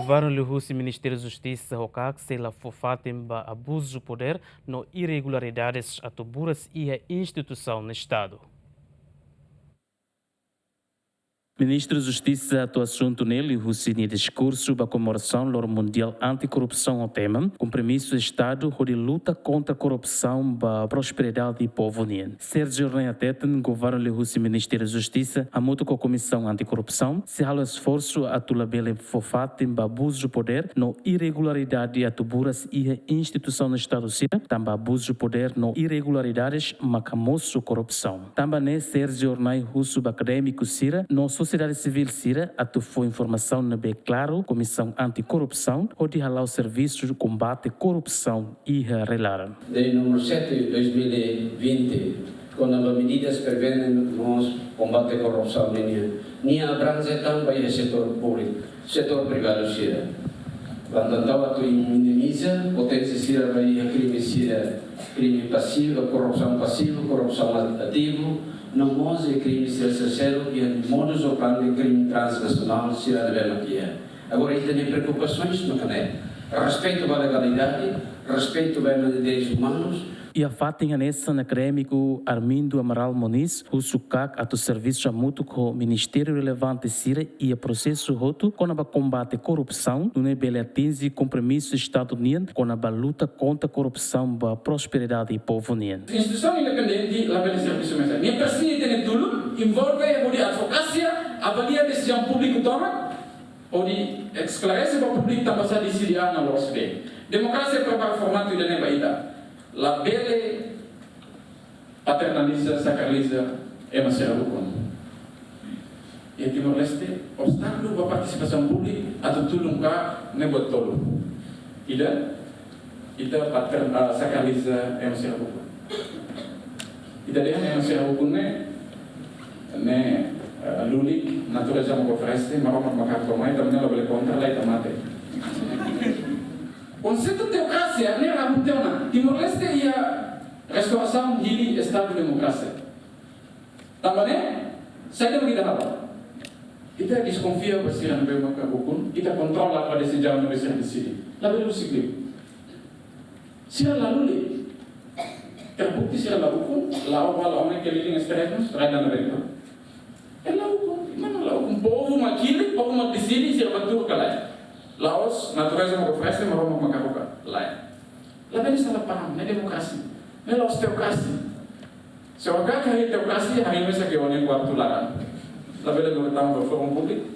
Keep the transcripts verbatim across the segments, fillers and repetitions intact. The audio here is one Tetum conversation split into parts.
Governu liuhusi Ministériu Justisa ho KAK sei la fó fatin ba abuzu podér no irregularidades atu buras iha instituisaun Estadu. Ministru Justisa atu asuntu ne'e liuhusi nia diskursu ba komemorasaun Loron Mundiál Antikorrupsaun ho tema Kompromisu Estadu hodi luta kontra korrupsaun ba prosperidade povu nian. Sérgio Rein hateten, governu liuhusi Ministériu Justisa hamutuk ho Komisaun Antikorrupsaun sei halo esforsu atu labele fó fatin ba abuzu podér no irregularidade atu buras iha instituisaun Estadu sira, tanba abuzu podér no irregularidades mak hamosu korrupsaun. Tanba ne'e Sérgio Rein husu ba akadémiku sira no sosiedade sivíl sira atu fó informasaun ne'ebé klaru Komisaun Antikorrupsaun hodi hala'o servisu kombate korrupsaun iha rai laran. Lei númeru sete, dois mil e vinte, kona-ba medidas prevene no kombate korrupsaun nian. Nia abrange tanba iha setór públiku, setór privadu sira. Banda entaun atu minimiza poténsia sira ba iha krime sira, krime pasivu, korrupsaun pasivu, korrupsaun ativu, no mós iha krime sira seluk, iha modus operandi krime transnasionál sira ne'ebé mak iha. Agora, ita-nia preokupasaun maka ne'e: respeitu ba legalidade, respeitu ba ema direitus umanus. Iha fatin hanesan, akadémiku Armindo Amaral Moniz husu KAK atu servisu hamutuk ho ministériu relevante sira iha prosesu hotu kona-ba kombate korrupsaun, nune'e bele atinje kompromisu Estadu nian kona-ba luta kontra korrupsaun ba prosperidade povu nian. Instituisaun independente labele servisu mesak. Nia presiza ita-nia tulun, envolve hodi advokasia, avalia desizaun públiku tomak, hodi esklarese ba públiku tanba sá deside A no la'ós B. Demokrasia prepara formatu ida-ne'e ba ita. Labele paternaliza, sakraliza ema sira ukun. Iha Timor-Leste, obstákulu ba partisipasaun públiku atu tulun KAK ne'e buat tolu. Ida, ita pater-, ah, sakraliza ema sira ukun. Ita dehan ema sira ukun ne'e, ne'e, eh, lulik, natureza mak oferese, Maromak mak hakmatek, tanba ne'e labele kontra, la ita mate. Konseitu teokrasia ne'e rabun tiha ona. Timor-Leste iha restaurasaun hili Estadu demokrasia. Tanba ne'e, saida mak ita halo? Ita deskonfia ba sira ne'ebé maka ukun, ita kontrola ba desizaun ne'ebé sira deside. Labele husik liu. Sira la lulik. Terbukti sira la ukun, la'o ba, la'o mai keliling Estrelas, rai dana bento. Eh, la ukun, mana la ukun? Povu mak kilik, povu mak deside, sira bá tuur ka lae? La'ós, natureza mak oferese, Maromak mak haruka, lae. Labele sala paham, ne'e demokrasia. Ne'e la'ós teokrasia. Se ó hakarak teokrasia, harii mesak iha ó-nia kuartu laran. Labele lori tama ba fórum públiku,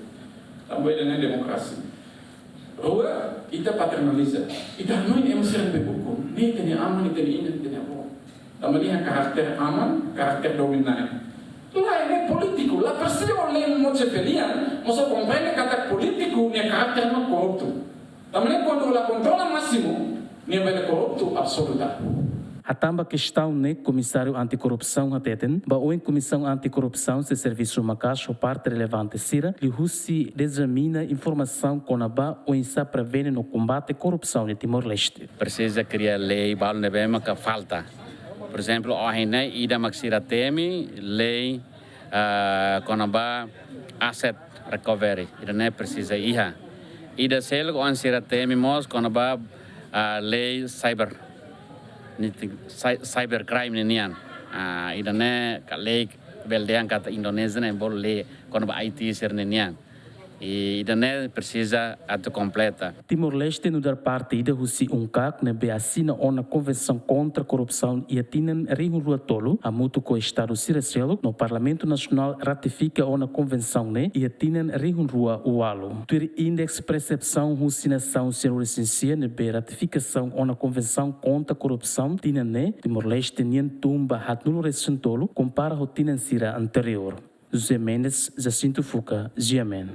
tanba ida-ne'e demokrasia. Rua, ita paternaliza. Ita hanoin ema sira ne'ebé ukun ne'e ita-nia aman, ita-nia inan, ita-nia avó. Tanba nia karakter aman, karakter domin-na'in. Lae, ne'e polítiku, la presiza ó lee mós cefelian, mós ó komprende katak polítiku nia karakter mak korruptu. Tanba ne'e kuandu la kontrola másimu, nia bele korruptu absoluta. Hatán ba kestaun ne'e, Komisáriu Antikorrupsaun hateten, ba oin Komisaun Antikorrupsaun sei servisu maka'as ho parte relevante sira, liuhusi dezamina informasaun kona-ba oinsá prevene no kombate korrupsaun iha Timor-Leste. Presiza kria lei balu ne'ebé maka falta. Por ezemplu, ohin ne'e ida mak sira temi lei, ah, kona-ba asset recovery. Ida-ne'e presiza iha. Ida seluk ohin sira temi mós kona-ba, ah, lei cyber. Ni ti-, cy-, cyber crime ninian. Ah, ida-ne'e ka lei bele dehan katak Indonézia ne'e bolu lei kona-ba I T sira ninian. I ida-ne'e presiza atu kompleta. Timor-Leste nu'udar parte ida husi UNCAC ne'ebé asina ona Konvensaun Kontra Korrupsaun iha tinan rihun rua tolu, hamutuk ho Estadu sira seluk, no Parlamentu Nasionál ratifika ona konvensaun ne'e iha tinan rihun rua ualu. Tuir índeks persepsaun husi nasaun sira resin-sia ne'ebé ratifikasaun ona Konvensaun Kontra Korrupsaun tinan ne'e, Timor-Leste nian tun ba haatnulu resin tolu, kompara ho tinan sira anteriór. José Mendes, Jacinto Fuca, G M N.